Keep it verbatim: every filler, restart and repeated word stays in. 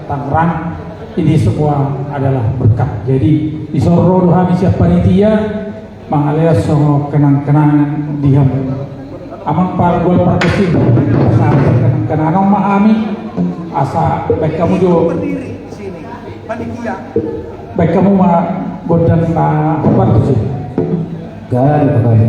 Tangerang, ini semua adalah berkat. Jadi, dison ro do hami sian panitia, mangalean songon kenang-kenangan di hamu. Amang pargual pargonsi, asa kenang-kenangan ma hami, asa baen hamu jo. Baen hamu ma gondang na pargonsi. Gari, gari.